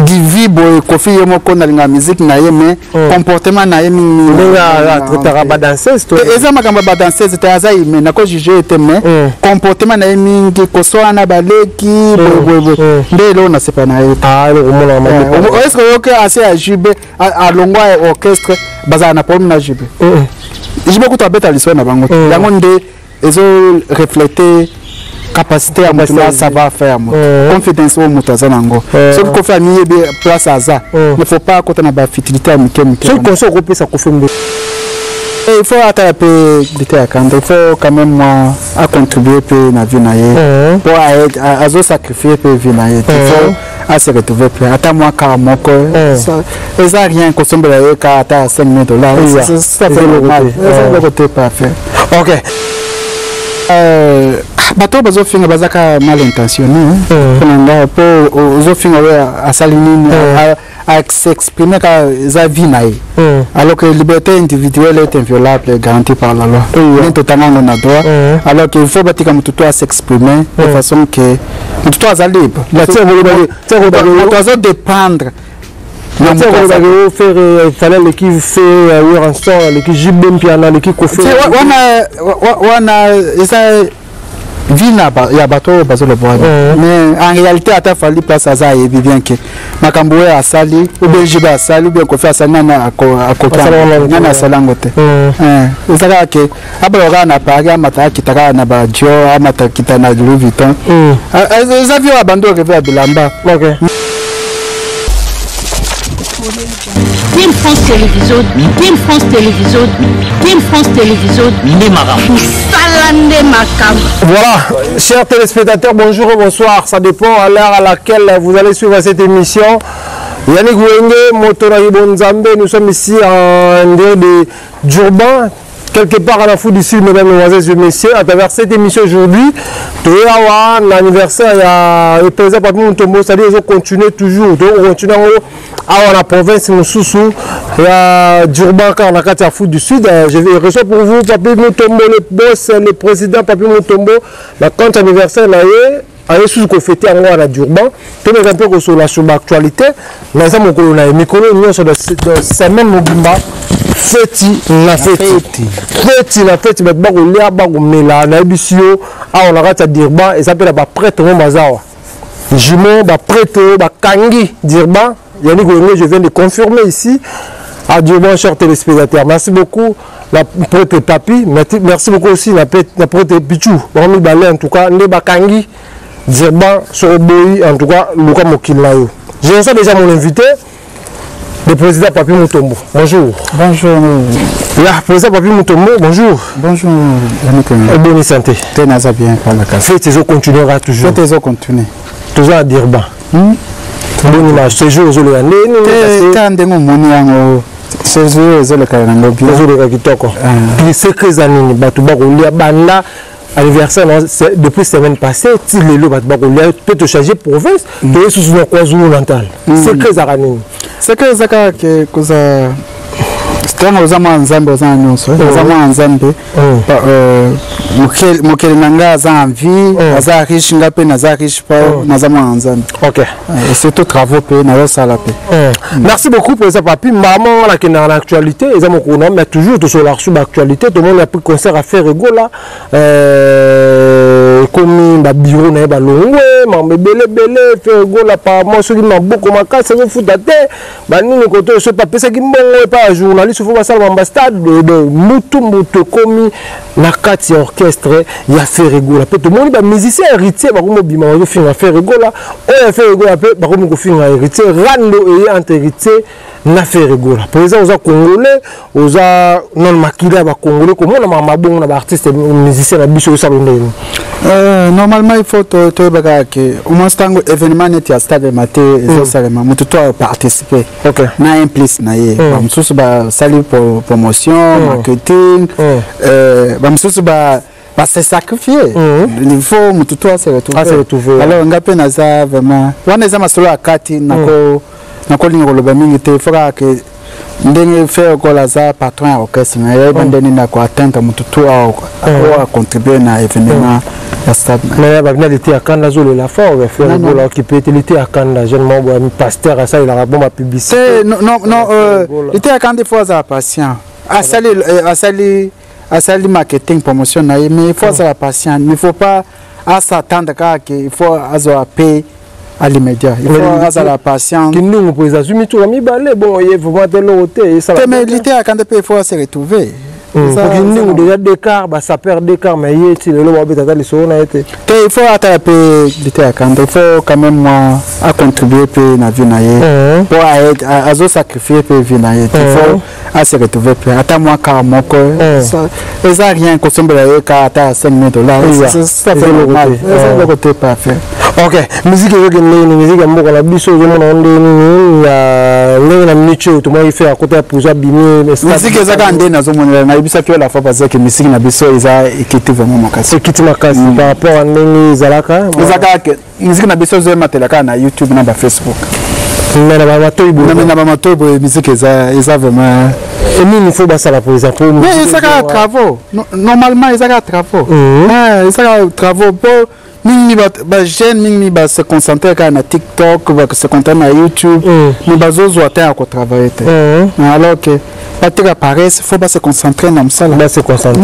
Divi boye Koffi ye moko nalinga musique na ye, mais comportement na ye mingi ndenge atraitaka badanseuse to eza makambo ya badanseuse te, aza humain, nakojuge ye te, mais comportement na ye mingi, koswana na baleki boye boye boye, nde eloko nasepa na ye te. Ah, eloko omonaka mabe? Est ce que oyoki ase ya JB alongwa ya orchestre, bazala na problème na JB? JB kutu abeta lisolo na bango te. Yango nde ezo refléter capacité ya moto na savoir faire ya moto, confidence oyo moto aza nango. Soki Koffi amiyebi place aza, ne faut pas akota na bafutilité ya mike mike. Soki conseil okopesa Koffi mbe? Il faut atala mpe lite ya kanda, il faut quand même moi acontribuer mpe na vie na ye, mpo azosacrifie mpe vie na ye te. Il faut ase retrouver mpe ata mwa kaka moko, eza rien kosombela ye ka ata 5 000 $, ça fait normal, eza eloko te, parfait. Ok. Bato oyo bazofinga baza kaka mal intentionné mpona ngai, mpo ozofinga oyo asali nini? S'exprimer kaka, eza vie na ye, alors que liberté individuelle est inviolable et garantie par la loi, nde totanga yango na droit. Alors que il faut batika motu to as'exprimer de façon que motu to aza libre, moto azodépendre. Faire Fally aleki fe Werrason, aleki JB Mpiana, aleki Koffi. Wana eza vie na ya bato oyo bazoloba wana, mais en réalité ata Fally place aza, ayebi bien ke makambo oyo asali, ou bien JB asali, ou bien Koffi asali, nani akoki, nani asali yango te. Eza kaka ke abala kaka na Paris, amata akita kaka na baDior, amata akita na Louis Vuitton. Eza vie oyo abandi orêver ya bilamba. Team France Télévision, Team France Télévision, Team France Télévision, nde makambo. Mosala nde makambo. Voilà, chers téléspectateurs, bonjour et bonsoir. Ça dépend à l'heure à laquelle vous allez suivre cette émission. Yannick Wenge, Motorahi Bonzambe, nous sommes ici en dehors de Durban, quelque part en Afrique du Sud, mesdames, mesdemoiselles et messieurs, à travers cette émission aujourd'hui, toyawa, l'anniversaire, il y a le président Papi Mutombo, c'est-à-dire ils ont continué toujours, donc on continue awa na province mosusu ya Durban, kaka na kati ya Afrique du Sud. Je vais reçois pour vous Papi Mutombo, le boss, le président Papi Mutombo, na compte anniversaire na ye, aye susu kofêter yango wana Durban. Tomeka mpe kosola sur baactualité na eza mokolo na ye. Mikolo nyonso de semaine mobimba, feti na feti, feti na feti, bato bakolia, bakomela. Nayebisi yo, awa na kati ya Durban eza mpe na baprêtre mo baza awa, jumeau, baprêtre oyo bakangi Durban. Yannick Wenge, je viens de confirmer ici à Durban, chers téléspectateurs. Merci beaucoup la prêtre Papi, merci beaucoup aussi la prêtre Pichou. Bango mibale en tout cas nde bakangi Durban. Soko boyi, en tout cas luka mokili na yo. Je reçois déjà mon invité, le président Papi Mutombo. Bonjour. Bonjour. Ya président Papi Mutombo, bonjour. Bonjour, Yannick. Et bonne santé? Te, naza bien par la grâce. Fête ezocontinuera toujours? Fête ezocontinue. Toujours à Durban. Boni na séjour, ozoleka ndeni? Te, ndenge omoni yango, séjour ezoleka nango bien. Ezoleka kitoko. Secret eza nini? Bato bakolia banda anniversaire depuis semaine passée ti lelo, bato bakolia mpe. Tochange province, toye susu na KwaZulu Natal. Secret ezaka nini? Secret eza kaka ke koza ntango oza mwana Nzambe, oza na nyonso. Oza mwana Nzambe, mokeli na ngai aza en vie, aza riche, ngai mpe naza riche mpo naza mwana Nzambe. Et surtout travaux mpe nazosala mpe. Merci beaucoup, président Papi. Mama wana akendaka na actualité, eza mokolo na, mais toujours tosolaka sur baactualité. Tomoni après concert ya Ferre Gola, ekomi babureau na ye balongwe, mambo ebele ebele. Ferre Gola apparemment soki maboko makasi azofuta te banini kote, soki apesaki mbongo epai ya journaliste, faut basala bamba stade mbutu mbutu. Ekomi na kati ya orchestre ya Ferre Gola mpe tomoni bamusicien Héritier bakomi obima, bazofinga Ferre Gola. Oyo ya Ferre Gola mpe bakomi kofinga Héritier. Rando eye entre Héritier na Ferre Gola. Président, oza congolais, oza nano makila ya bacongolais, komona mabongo na baartiste musicien na biso, osala ndenge? Normalement il faut toyebaka ke au moins ntango événement neti ya stade mate ezosalema, moto to aparticipe na un plus na ye. Bamosusu basali promotion, marketing, bamosusu base sacrifier. Il faut motu to ase retrouver. Alors nga mpe naza vraiment wana, eza masolo ya kati, nakolinga koloba mingi te. Il faut kaka ke Ndenge Ferre Gola aza patron ya orchestre na ye, ayeba ndenge nini akoatteindre motu tu oyo acontribue na événement ya stade na ye. Mais babina lite ya kanda azolela fort. Ferre Gola okipe te lite ya kanda, jeune moko boye pasteur asalelaka bon bapublicité. Non, non, non, lite ya kanda, il faut azala patient. Asali marketing, promotion na ye, mais il faut azala patient. Il faut pas as'attendre kaka ke il faut azwa paie à l'immédiat. Il faut azala patient. Kindungu mpo ezazwi mituka mibale, bon, ye vraiment te eloko te. Te, mais lite ya kanda mpe il faut ase retrouver. Kindungu déjà deux cars, basaper deux cars, mais ye ti lelo babeta ata lisolo na ye te. Te, il faut atala mpe lite ya kanda, il faut quand même mwa acontribue mpe na vie na ye, mpo azosacrifie mpe vie na ye. Il faut ase retrouver mpe ata mwa car moko, eza rien kosombela ye ka ata 5 000 $, ça fait normal, eza eloko te, parfait. Ok, musique ezokende ndenge nini? Musique ya mboka na biso ozomona ndenge nini ya ndenge na minute oyo tomoni fe akota ya puzo abimi? Musique eza kaka nde nazomonela. Nayebisaki yo la fois passée ke musique na biso eza ekiti vraiment makasi. Ekiti makasi par rapport a ndenge ezalaka? Eza kaka musique na biso ezoyematela kaka na YouTube na bafacebook. Me na bamatoi boye? Na bamatoi boye, musique eza vraiment Nini faut basala par exemple? Mais eza kaka travaux. Normalement eza kaka travaux, eza kaka travaux, mpo mingi bajeune mingi base concentre kaka na TikTok, base concentre na YouTube, mais bazozwa temps ya kotravaille te, alors que batika paresse, faut base concentrer na mosala. Base concentre.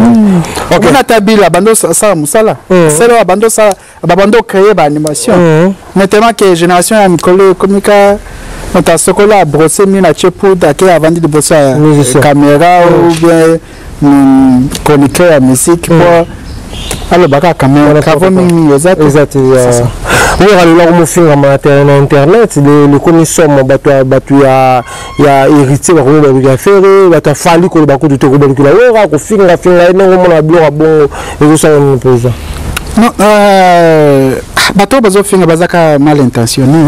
Omona ata bila bando osala mosala sele oyo bando osala, babando créer baanimation, mais tellement que génération ya mikolo ekomi ka moto asokoli, abrosse mino, atie poudre, ake avandi liboso ya caméra ou bien chroniqueur ya musique mpo aloba kaka, mais travaux mingi eza te. Eza te. Oyo lelo komofingama na internet lekomi somo. Bato ya Héritier bakomi balukila Ferre, bato ya Fally koloba kutu te, kobalukila Wera, kofingafinga ye. Ndenge omona biloko ya bongo ezosala nini, président? Non, bato oyo bazofinga baza kaka mal intentionné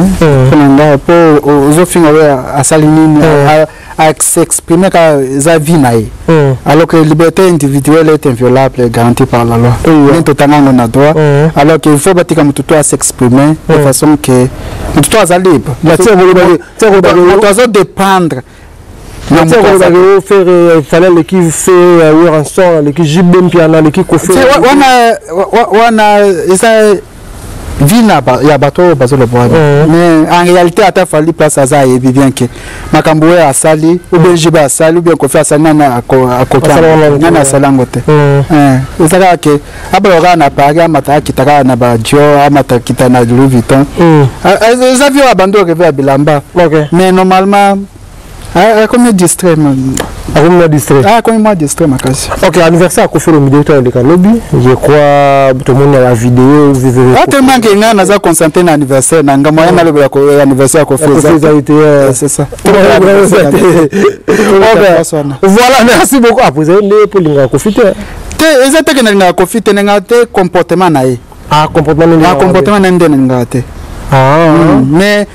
mpona nga, mpo ozofinga oyo asali nini? S'exprimer kaka, eza vie na ye, alors que liberté individuelle est inviolable et garantie par la loi, ndenge totanga yango na droit. Alors que il faut batika motu to as'exprimer de façon que motu to aza libre, moto azodépendre. Ferre Fally aleki, Ferre Werrason aleki, JB Mpiana aleki Kofi. Wana eza vie na ya bato oyo bazoloba wana, mais en réalité ata Fally place aza, ayebi bien ke makambo oyo asali ou bien JB asali ou bien Kofi asali, nani akoki, nani asali yango te. Eza kaka ke abala kaka na Paris, amata akita kaka na baDior, amata akita na Louis Vuitton. Eza vie oyo abandi orêver ya bilamba, mais normalement akomi distrait. Akomi mwa distrait. Akomi mwa distrait makasi. Ok, anniversaire ya Kofi Olomide to aleka lobi, je crois tomoni ya vidéo. Tellement ke ngai naza concentré na anniversaire na nga, moyen nalobela anniversaire ya Kofi. C'est ça. Voilà, merci beaucoup. Ah, vous avez nde mpo olingaka Kofi te? Te, eza teke nalingaka Kofi te, nalingaka te comportement na ye. Ah, comportement. Ah, comportement na ye nde nalingaka te. Mais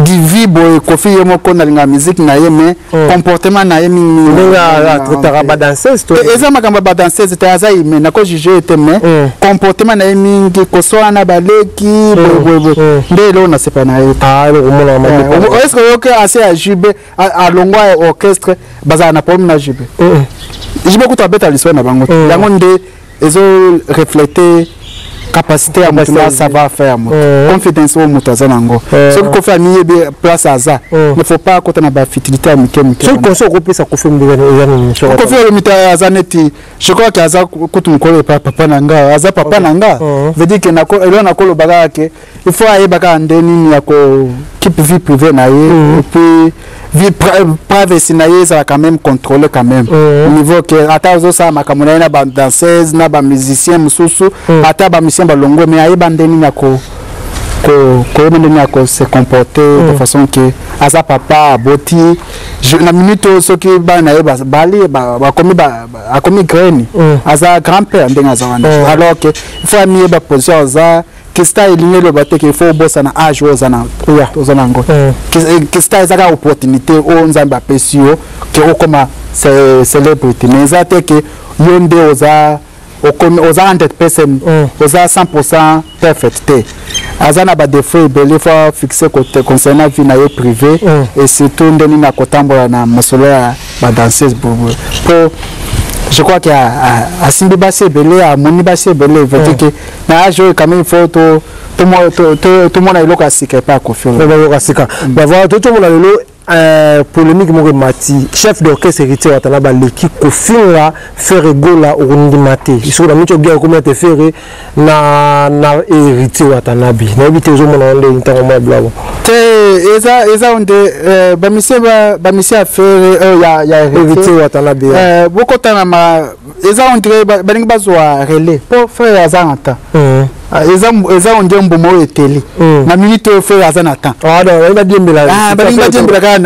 divi boye, Kofi ye moko nalingaka musique na ye, mais comportement na ye mingi. Ndenge atraitaka badanseuse? Eza makambo ya badanseuse te, aza humain, nakojuge ye te, mais comportement na ye mingi, koswana na baleki boyeboyeboye, nde eloko nasepa na ye te. Est ce que oyoki ase ya JB alongwa ya orchestre, bazala na problème na JB? JB kutu abeta lisolo na bango te. Yango nde ezo refléter capacité ya moto na savoir faire ya moto, confidence oyo moto aza nango. Soki Kofi amiyebi place aza, ne faut pas akota na bafutilité ya mike mike. Soki conseil okopesa Kofi eza nini? Kofi Olomide aza neti, je crois ke aza kutu mokolo epa papa na nga, aza papa na nga, veut dire ke eloko nakoloba kaka ke il faut ayeba kaka nde nini ya ko keep vie privée na ye, et puis vie privacy na ye ezala quand même contrôlé quand même niveau ke ata azosala makambo na ye na badanseuse na bamusicien mosusu, ata bamusicien balongwe, mais ayeba nde nini ya koyeba ndenge ya kose comporter de façon ke aza papa, aboti na minute oyo soki bana na ye bali bakomi, akomi graine, aza grand père ndenge aza wana. Alors que il faut amiyeba position aza. Kista elingi eloba te ke il faut obosana age oyo oza na yango. Kista eza kaka opportunité oyo Nzambe apesi yo ke okoma célébrité, mais eza te ke yo nde oza okomi, oza 100%, oza 100 perfect te. Aza na badéfaut ebele, faut afixe concernant vie na ye privé et surtout nde nini akotambola na masolo ya badanseuse po je crois que asimbi basi ebele, amoni basi ebele, veut dire que na age oyo quand même il faut to tomona eloko ya sika epai ya Kofi. Eloko ya sika. Voilà, totomona lelo polémique moko emati. Chef d'orchestre Héritier Watana baleki kofinga Ferre Gola, okondima te. Soki na miti ogia okomi ete Ferre na Héritier Watanabe, nayebi te, ozomona nde ntango mwa bilabo. Te, eza nde bamisie ya Ferre, ya Héritier Watanabe. Bokota na ma eza on dirait balingi bazwa relais mpo Ferre aza na temps. Eza on dirait mbuma oyo eteli na minute oyo, Ferre aza na temps. Balingi badiembela kaka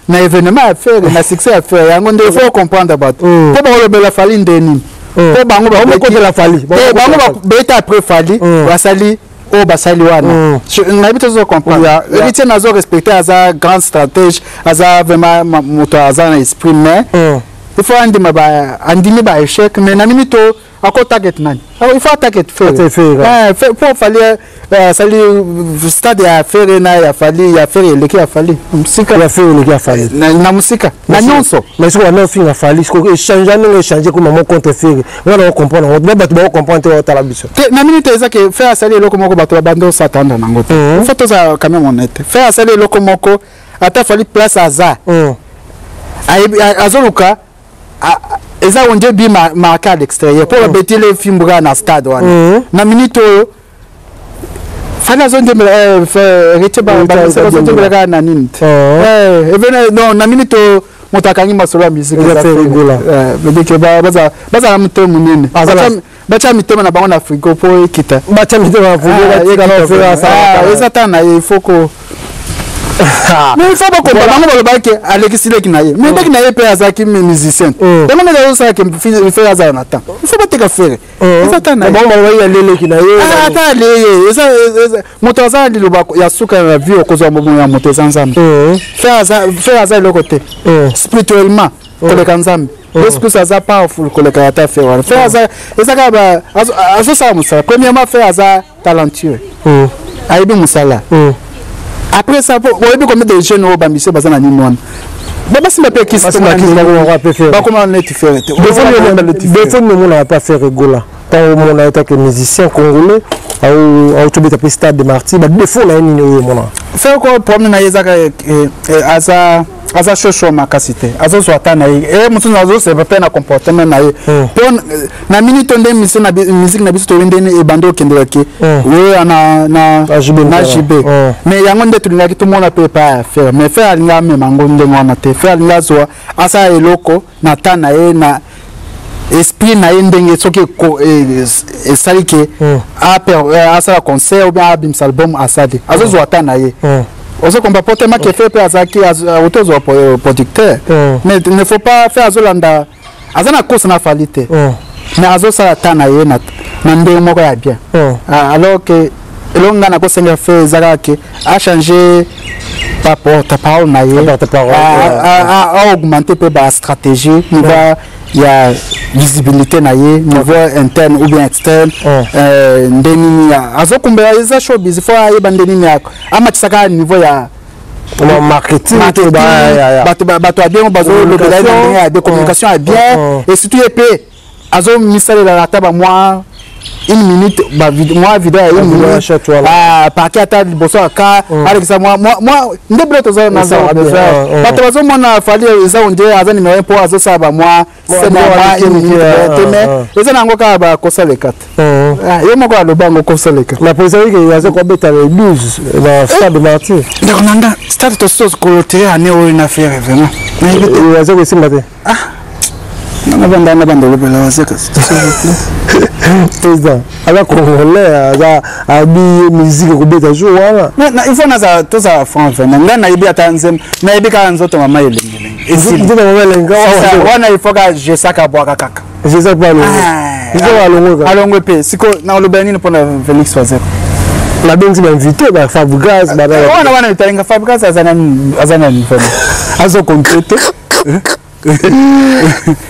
na événement ya Ferre, na succès ya Ferre. Yango nde faut comprendre bato mpo bakolobela Fally nde nini, mpo bango bakotela Fally. Bango beta après Fally basali oyo basali wana. Nayebi tozo comprendre. Héritier nazo respecte, aza grand stratège, aza vraiment moto aza na esprit, mais il faut andima ba andimi ba échec. Mais na minute oyo ako target nani? Il faut atarget Ferre po Fally asali stade ya Ferre na ya Fally, ya Ferre eleki ya Fally mosika. Ya Ferre eleki ya Fally. Na mosika na nyonso. Mais soki wana ofinga Fally, soki échange ndenge échange koma mo contre Ferre wana, ocomprendre yango, bato bakocomprendre te, otala biso. Te, na minute eza ke Ferre asali eloko moko bato babandi osatanda nango te. Il faut tozala quand même honnête. Ferre asali eloko moko, ata Fally place aza azoluka, eza on dirait but marqué à l'extérieur mpo babeteli fimbu kaka na stade wana. Na minute oyo Fally azondembela, Héritier bazondembela kaka na nini te. Non, na minute oyo moto akangi masolo ya musique veut bazala motema monene, batya mitema na bango na frigo mpo ekita. Batya mitema na frigo. Eza ta na ye, il faut ko mais il faut bakomba bango. Balobaki alekisi leki na ye, mais leki na ye mpe azalaki musicien. Yango ndenge azosalaki Ferre azala na temps, il faut bateka Ferre, eza ta na ye. Bango balobaki aleleki na ye. Ata aleye, eza moto aza na liloba ya suka na vie. Okozwa bomo ya moto eza Nzambe. Ferre aza eloko te spirituellement koleka Nzambe. Yesu Kristo aza powerful koleka ata Ferre wana. Ferre aza, eza kaka azosala mosala. Premièrement, Ferre aza talentueux, ayebi mosala. Après ça, oyebi combien de jeunes oyo bamisie baza na nini wana, basimba mpe kisi, bakoma neti Ferre te. Défaut nomonaka mpe Ferre Gola, ntango omona ye take musicien congolais aotobeta mpe Stade de Martyr, badéfaut na ye nini oyo omonaka? Ferre ko problème na ye ezaka aza shosho makasi te, azozwa ata na ye e mosusu azoseba mpe na comportement na ye mpo na minute nde musique na biso toyebi ndeni ebandi okendelaki oyo na JB. Mais yango nde tolingaki tomona mpe epai ya Ferre, mais Ferre alingi amema yango ndenge wana te. Ferre alingi azwa asala eloko na ta na ye, na esprit na ye, ndenge soki esali ke asala concert ou bien abimisa album, asali, azozwa ata na ye. Ozokomba po tellement ke Ferre mpe azalaki auto ozwa producteur, mais ne faut pas Ferre azolanda, aza na course na Fally te, mais azosala ta na ye na ndenge moko ya bien. Alors que eloko ngai nakosenga Ferre eza kaka ke achange baporte parole na ye, augmente mpe bastratégie niveau ya visibilité na ye, niveau interne ou bien externe. Nde nini azokumbela, eza showbiz, faut ayeba nde nini amatisaka niveau ya marketing. Bato ya bien bazolobela ye na ndenge ya bien, communication ya bien, et surtout ye mpe azomisalela ata bamwa une minute, mwa video ya une minute parki ata liboso ya ka alekisa mwa nde bilo toza naza bato bazomona Fally eza onde aza numéro mpo azosala bamwa scène ya mwa une minute te, mais eza nango kaka bakosaleka te. Ye moko aloba yango, kosaleka. Na président ke aza kobeta le 12 na Stade de Martyr. Ndeko nanga, stade tosi clôturer année oyo na Ferre, vraiment. Aza kosimba te. Nanga banda olobela wazeka. Président aza congolais, aza abi musique ekobeta jour wana. Il faut naza tozala franc, vraiment ngai nayebi ata nzembo, nayebi kaka Nzoto Mama Elengelenge. Nzoto Mama Elengi. Wana il faut ka jesaka abwaka kaka. Jesaka mpe alongwe. Alongwe mpe. Siko nakolobela nini mpona Félix Wazekwa? Nabengi bainvité baFabregas. Wana etalinga Fabregas aza nani vraiment, azocompte te.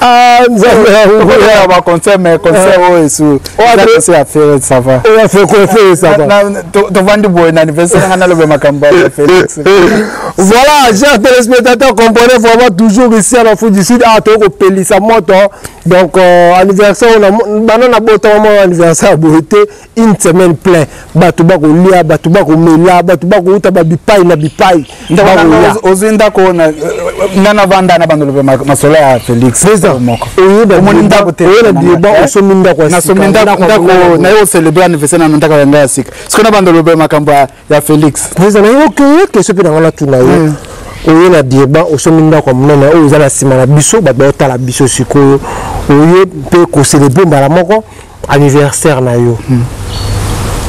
Ah, nzambe ya baconcert, mais concert oyo esu eza ya Ferre, ça va. Oyo ya Ferre, ça va. Tovandi boye na anniversaire nga, naloba makambo ya Félix. Voilà, chers téléspectateurs, comprenez vraiment, toujours ici en Afrique du Sud. Ah, tokopelisa moto. Donc anniversaire bana na botama mwa anniversaire boye te. Une semaine plein, bato bakolia, bato bakomela, bato bakouta babipai na bipai. Ozwi ndako nga navanda na bandolo masolo ya Félix. Moko omoni ndako te. Oye na Durban, osombi ndako ya Nasombi ndako, naye océlébrer anniversaire na ndako ya ngai ya sika. Sikoyo na bandolo makambo ya Félix. Président, nayoki question mpe na nga, natuna yo. Oye na Durban, osombi ndako ya monene oyo eza na nsima na biso, bato baotala biso sikoyo. Oye mpe kocélébrer mbala moko anniversaire na yo.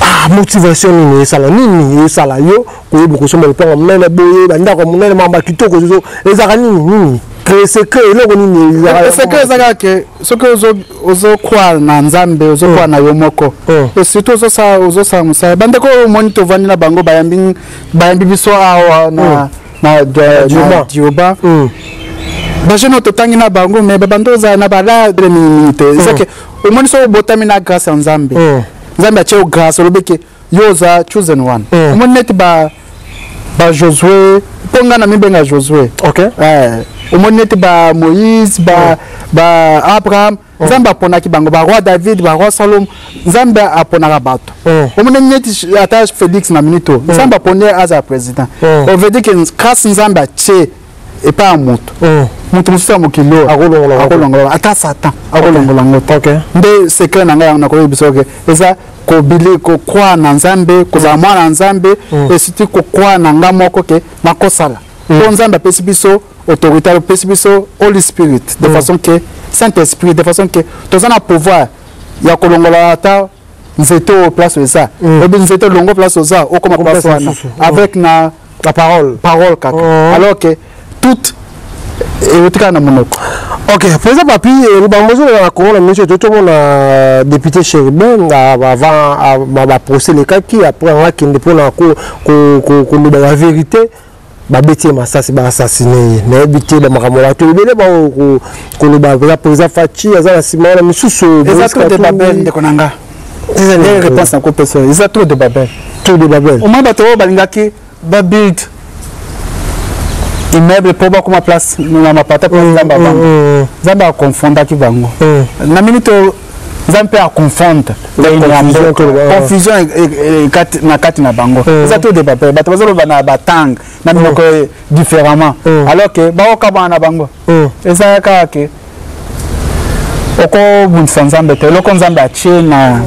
Ah, motivation nini esala, nini esala yo koyeba kosomba lopango monene boye, bandako ya monene, mamba kitoko? Ezalaka nini? Nini secret, eloko nini? Secret ezalaka ke soki ozocroire na Nzambe, ozocroire na yo moko, et surtout ozosala mosala. Bandeko oyo omoni tovandi na bango, bayambi biso awa na Durban, bajeune oyo totangi na bango, mais babanda ozala na baladre mingimingi te. Ezake omoni, soki obotami na grâce ya Nzambe, Nzambe atie yo grâce, olobi ke yo oza chosen one. Omoni neti ba Josué, mpo ngai na mibenga Josué. Omoni neti ba Moïse, ba Abraham, Nzambe aponaki bango, baroi David, baroi Salomo. Nzambe aponaka bato. Omoni neti ata Félix, na minute oyo Nzambe aponi ye azala président. On veut dire que grâce Nzambe atie epai ya moto, moto mosusu ya mokili oyo akolongola, ata Satan akolongola yango te. Nde secret na ngai nakoyebi biso ke eza kobili, kocroire na Nzambe, kozala mwana ya Nzambe, et surtout kocroire na nga moko ke nakosala, mpo Nzambe apesi biso autorité, apesi biso Holy Spirit, de façon que Saint Esprit, de façon que toza na pouvoir ya kolongola ata nzete oyo place eza. Oyebi nzete olongo place oza, okoma place wana avec na la parole. Parole kaka, alors que tout euti kaka na monoko. Ok, président Papi, bango ozoloba na Congo na miso, tomona député Chérubin avant baprocès elekaki, après anga akende mpona koloba ya vérité, babeti ye masasi, baassassiner ye. Nayebi te bamakambo bato ebele koloba président Fatshi aza na nsima wana, misusu. Eza tour de Babel, ndeko na nga. Réponse nakopesa, eza tour de Babel. Tour de Babel. Omoi bato oyo balingaki babuild immeuble mpo bakoma place na mapata, place Nzambe avanda, Nzambe aconfondaki bango. Na minute oyo Nzambe mpe aconfondre, confusion na kati na bango. Eza tour de Babel. Bato bazoloba na batangue, na minoko différemment, alors que bakokabwana na bango. Eza kaka ke okobundisa Nzambe te. Eloko Nzambe atie na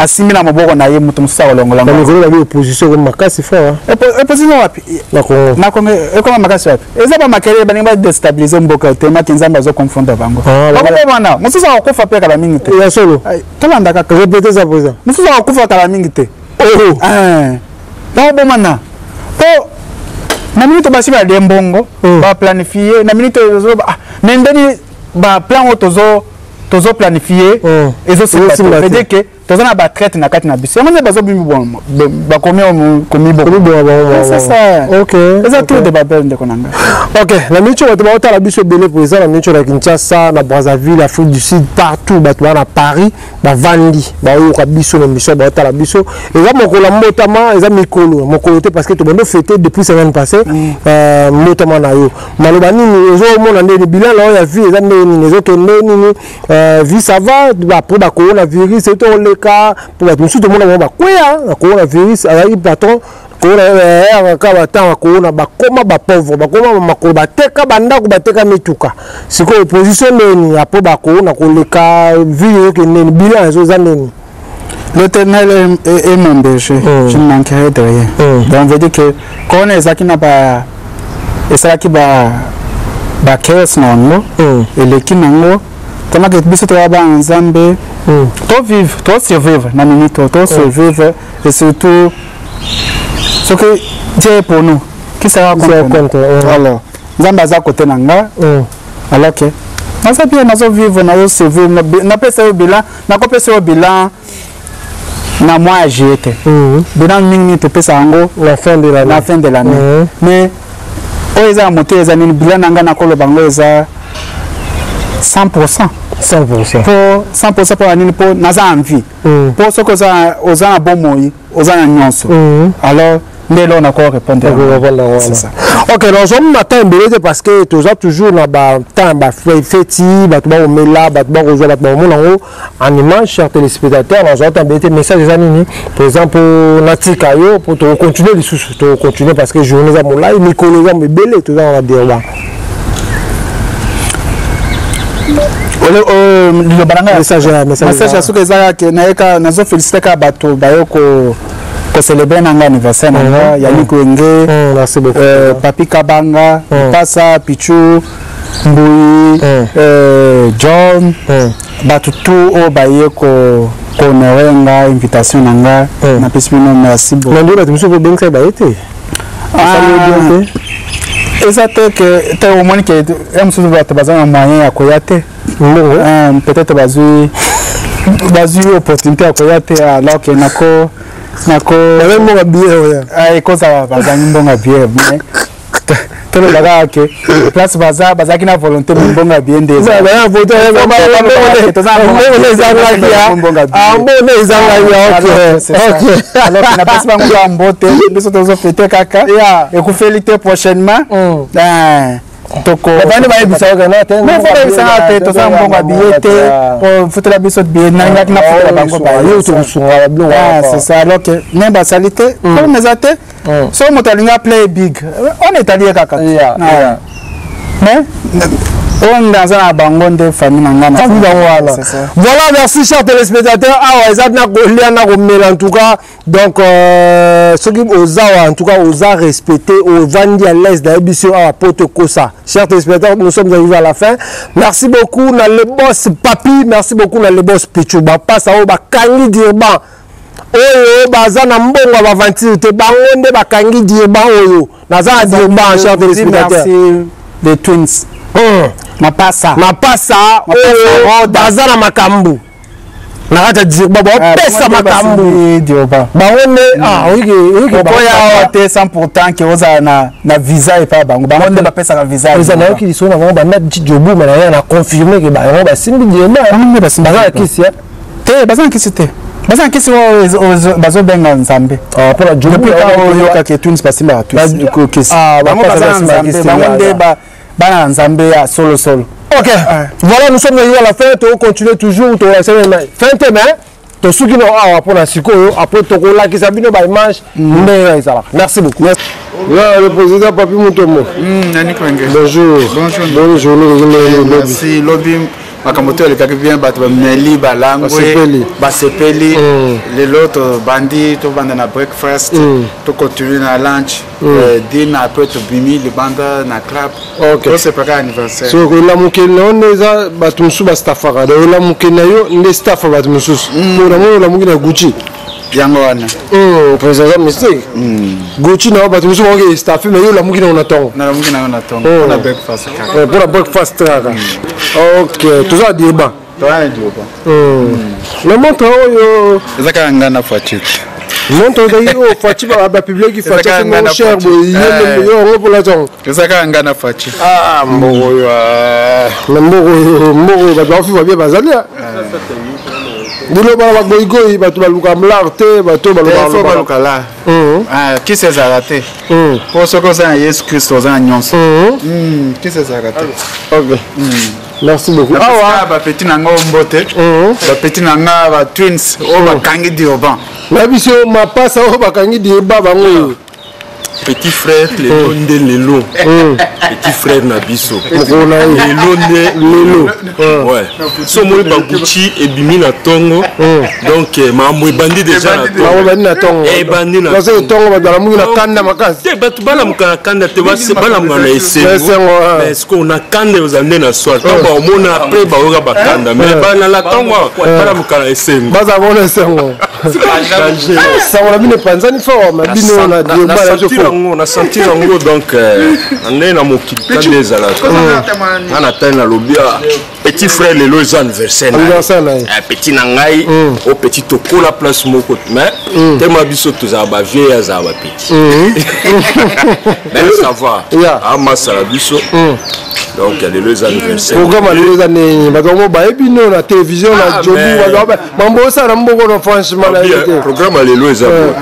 asimbi na maboko na ye, moto mosusu akolongola. Mikolo babi opposition ekomi makasi fort. Opposition wapi? Na Congo. Na Congo ekoma makasi wapi? Eza bamakele, balingi badéstabiliser mboka te. Maki Nzambe azoconfondre bango, bakobomana. Mosusu akokufa mpe kala mingi te. Ya solo? Tolanda kaka. Répétez ça, président. Mosusu akokufa kala mingi te. Bakobomana mpo na minute basi balie mbongo, baplanifier. Na minute ozoloba, mais ndeni baplan oyo tozoplanifie ezosimba te, veut dire que toza na batraîtres na kati na biso. Yango nde bazobimi, bakomi komiboma. Eza tour de Babel, ndeko na ngai. Ok, na minute oyo bato baotala biso ebele, président, na minute oyo na Kinshasa, na Brazzaville, Afrique du Sud, partout, bato baa na Paris bavandi, baoyoka biso na émission, baotala biso. Eza mokolo ya mbotama, eza mikolo, mokolo te, parce que tobandi fête depuis semaine passée mbotama na yo. Maloba nini? Ozomona ndeni bilan na oyo ya vie eza ndenge nini? Ezokende nini vie? Ça va après bacoronavirus etoleka? Mpo bato mosusu tomona bango bakweya na coronavirus. Azalaki patron kaka batango ya corona, bakoma bapauvre, bakoma makolo, bateka bandako, bateka mituka. Sikoyo position ndeni après bacorona koleka, vie ezokende nini? Bilan eza ndeni? L'Éternel est mon berger, je ne manquerai de rien. Donc, veut dire que quand on est na ba esalaki ba chaos na yango, eleki nango. Tamaki biso toya bana Nzambe, to vivre, to survivre na minute, to survivre. Et surtout, ce que Dieu est pour nous, qui sera contre nous? Alors Nzambe aza côté na nga, alors que naza bien, nazo vivre, nazo survivre. Napesa yo bilan, nakopesa yo bilan na mois ya juillet te. Bilan mingi topesa yango la fin de l'année. La fin de l'année. Mais Oyo eza na moto eza nini? Bilan na ngai nakoloba yango eza 100%. 100%. Po 100% mpo na nini? Mpo naza en vie. Mpo soki oza na bomoi, oza na nyonso. Alors nde eloko nako répondre. C'est ça. Ok, nazomona temps ebele te parce que toza toujours na batemps bafeti, bato bakomela, bato bakozwa, bato bakomona yango en image. Chers téléspectateurs, nazwa temps ebele te. Message eza nini, par exemple, natika yo po tokocontinue lisusu, tokocontinue parce que journée eza molai, mikolo eza ebele, toza na Durban. Liloba na ngai, message ya soki eza ke nayeka, nazofélicité kaka bato baye kocélébrer na ngai anniversaire na nga, Yannick Wenge, Papi Kabanga, Pasa Pichu, Mbui, John, bato tu oyo baye kohonorer nga invitation na nga, napesi bino merci beaucoup. Na nde bato mosusu kobengisa baye te. Eza te ke te, omoni ke ya mosusu bato baza na moyen ya koya te, peut-être bazwi opportunité ya koya te, alors ke nako mbongo billet oya. Ekozala bazangi mbongo billet, mais toloba kaka ke place baza, bazalaki na volonté, mais mbongo ya billet nde. Ezangaki. Napesi bango kaka mbote. Biso tozofêter kaka, ekufeli te, prochainement tokobandi. Bayebisaka bayebisaka te, toza mbongo ya billet te, futela biso billet, nalingaki nafutela bango. Tokosunga biloko. C'est ça. Alors que me basali te, problème eza te. Soki moto alingi aplay big, on etali ye kaka, mais oyo nde aza na bango nde famille na ngai. Famille bango wana. Voilà, merci, chers téléspectateurs. Awa eza na kolia, na komela, en tout cas. Donc soki oza awa, en tout cas oza respecté, ovandi à l'aise, nayebi so awa po tokosa. Chers téléspectateurs, nous sommes arrivés à la fin. Merci beaucoup na le boss Papi, merci beaucoup na le boss Pichu, bapasa oyo bakangi Durban, oyo baza na mbongo ya baventure te, bango nde bakangi Durban. Oyo naza na Durban, chers téléspectateurs. Merci the Twins Mapasa. Mapasa oyo baza na makambo na kati ya Durban, baopesa makambo bango nde. Okoya awa te sans pourtant ke ozala na visa epai ya bango. Bango nde bapesaka visa. Eza nayoki lisolo na bango banda Jobuma na ye na confirme ke bango basimbi Durban, baza na kisi. Te, baza na kisi te, baza na kisi oyo bazobenga Nzambe. Mpona Depuis oyokaki Twins basimbaka kisi, bango baza na Nzambe, bango nde bana na Nzambe ya solosolo. Ok, voilà, nous sommes arrivés à la fin. Tu continuer toujours, tu fin te, mais tosuki na awa mpona sikoyo. Après tokolakisa bino baimage ndenge ezalaka. Merci beaucoup. Ouais, le président Papi Mutomo. Yannick Wenge. Bonjour. Bonjour. Bonne journée. Merci. Lobi makambo to elekaki bien, bato bameli, balangwe, basepeli. Lelo tobandi, tobanda na breakfast, tocontinue na lunch, dinner, après tobimi libanda na club, tosepaka anniversaire. So olamukeli na yo nde eza bato mosusu bastafaka, donc olamukeli na yo nde staff ya bato mosusu, po namoni olamuki na Gucci. Yango wana. Président aza mystique. Gucci na yo, bato mosusu bakoki staffe, mais yo olamuki nango na ntongo. Nalamuki nango na ntongo mpona breakfast kaka. Mpona breakfast kaka. Ok, toza na Durban. Toza na Durban. Na montre oyo? Eza kaka ngai na Fatshi. Montre ozali oyo Fatshi bapubliaki, Fatshi cher boye, yo yango mpola ntongo. Eza kaka ngai na Fatshi. Ah, mboko oyo, na mboko oyo, mboko oyo bato bakofifa bien, bazali bino bana bagoyigoyi, bato baluka mlar te, bato baluka la kisi ezalaka te, mpo soki oza na Yesu Kristo, oza na nyonso. Kisi ezalaka te. Ok, merci beaucoup. Awa bapeti na nga mbote, bapeti na nga batwins oyo bakangi Durban. Na biso mapasa oyo bakangi Durban, bango oyo. Petit frère, lelo nde lelo, petit frère na biso. Mokolo na ye. Lelo nde lelo. Ouais, so omoni bagucci ebimi na ntongo, donc makambo ebandi déjà na ntongo. Ebandi na ntongo. Ebandi na ntongo, bato balamuki na kanda makasi. Te, bato balamuka na kanda te, balamuka na esengo, mais sikoyo na kanda ozala nde na soir, ntango baomona après bayoka bakanda, mais banala ntongo balamuka na esengo. Bazala bona esengo. Sango na bino epanzani fort na bino na Durban. Yango na sentir yango, donc na ndenge na mokili kande ezalaka, nga na tali, nalobi: "Ah, petit frère, lelo eza anniversaire na ye." Anniversaire na ye. Eh, petit na ngai o, petit tokola place moko, mais tema biso tozala bavieux, azala bapetit, mais ça va. Amasala biso, donc lelo eza anniversaire. Programme ya lelo eza ndenge bato bango bayebi no na télévision na Ah, jobu mais- bato mambo osala na mboko no, franchement nayebi te. Programme ya lelo eza boye.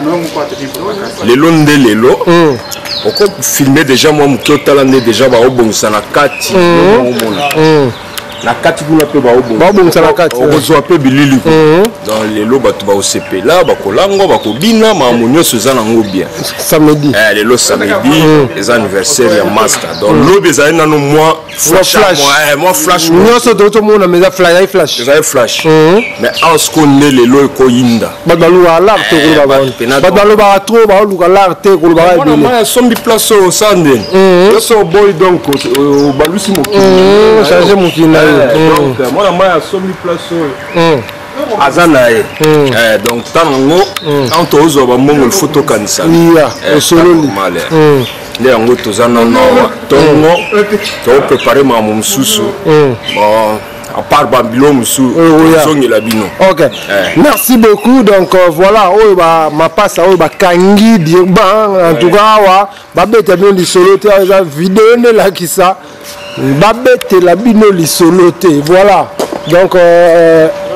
Lelo nde lelo okofilme déjà mwa moke, otala nde déjà baobongisa na kati, omona na kati kuna mpe. Baobongisa na kati. Okozwa mpe bilili. Donc lelo bato bakosepela, bakolangwa, bakobina, makambo nyonso eza nango bien. Samedi. Eh, lelo samedi eza anniversaire ya master, donc lobi ezali nano mwa flash. Flash. Mwa flash. Nyonso tozomona mais eza flash, flash. Ezali flash, mais awa sikoyo nde lelo ekoyinda. Bato balukaka lar te koloba bato bango. pena. Bato balobaka trop, baoluka lar te kolobaka mwana ebele. mai asombi place oyo osa ndeni nyonso oboyi, donc obalusi mokili. Change mokili na yo. Donc mwana mai asombi place oyo, aza na ye. Donc ntango yango, ntango tozwa bambongo, il faut tokanisa. Iya, osololi. Normal, eh. Nde yango toza nano awa ntongo, toprépare makambo mosusu. Bon, à part babilo mosusu, Oyo, oya. tozongela bino. Ok, merci beaucoup. Donc voilà, oyo ba mapasa oyo bakangi Durban. En tout cas awa babetela bino lisolo te, awa eza video nde elakisa, babetela bino lisolo te. Voilà, donc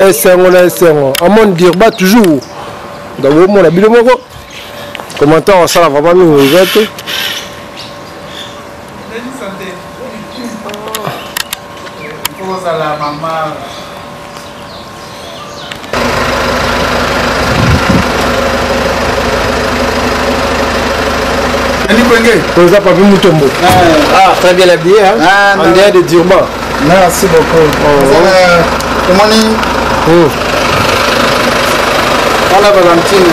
esengo na esengo amone Durban toujours. Donc bomona bino moko, commentaire osala vraiment mingi eza te. Kozala mama. Kwenge. Toza Papi Mutombo. Ah, très bien habillé, hein? Ah, en non. dehors de Durban. Merci beaucoup. Omoni wana Valentine.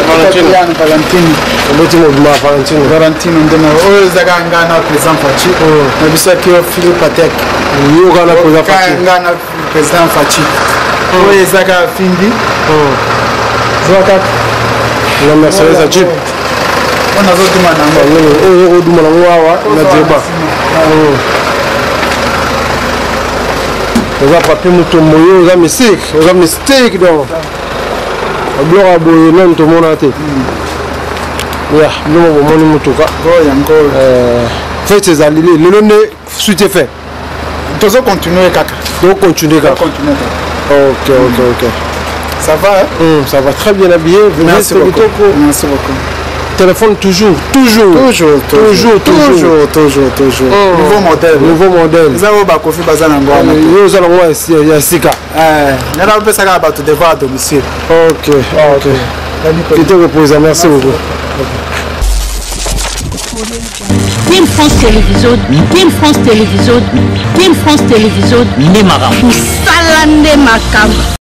Valentine. Valentine. Obeti mobima Valentine. Valentine ndenge oyo ezaka nga na président Fatshi na biso aki yo Philippe Patek. Yoka na président Fatshi. Nga na président Fatshi, oyo ezaka fimbi, zwa kaka. Na Mercedes ya Jeep. Oyo nazoduma nango. Oyo okoduma nango awa na Durban oza Papi Mutombo. Yo oza mystique, oza mystique, donc biloko ya boye nanu tomona te. Ya biloko bomoni motuka. Oyo yango. Fête ezali lelo nde suite fait. Tozocontinue kaka. Tocontinue kaka. Continue kaka. Ok. Ça va, hein? Ça va, très bien habillé. Merci Veste beaucoup. kitoko. Merci beaucoup. Téléphone toujours, toujours. Toujours. Toujours, toujours. Toujours, toujours, toujours. Nouveau modèle. Nouveau modèle. Eza oyo bakofi baza nango wana. Yo oza nango ya sika. Ngai opesaka bato devoir à domicile. Ok, kitoko président, merci beaucoup. Team France Télévision, Team France Télévision, Team France Télévision, Nde makambo. Mosala nde makambo.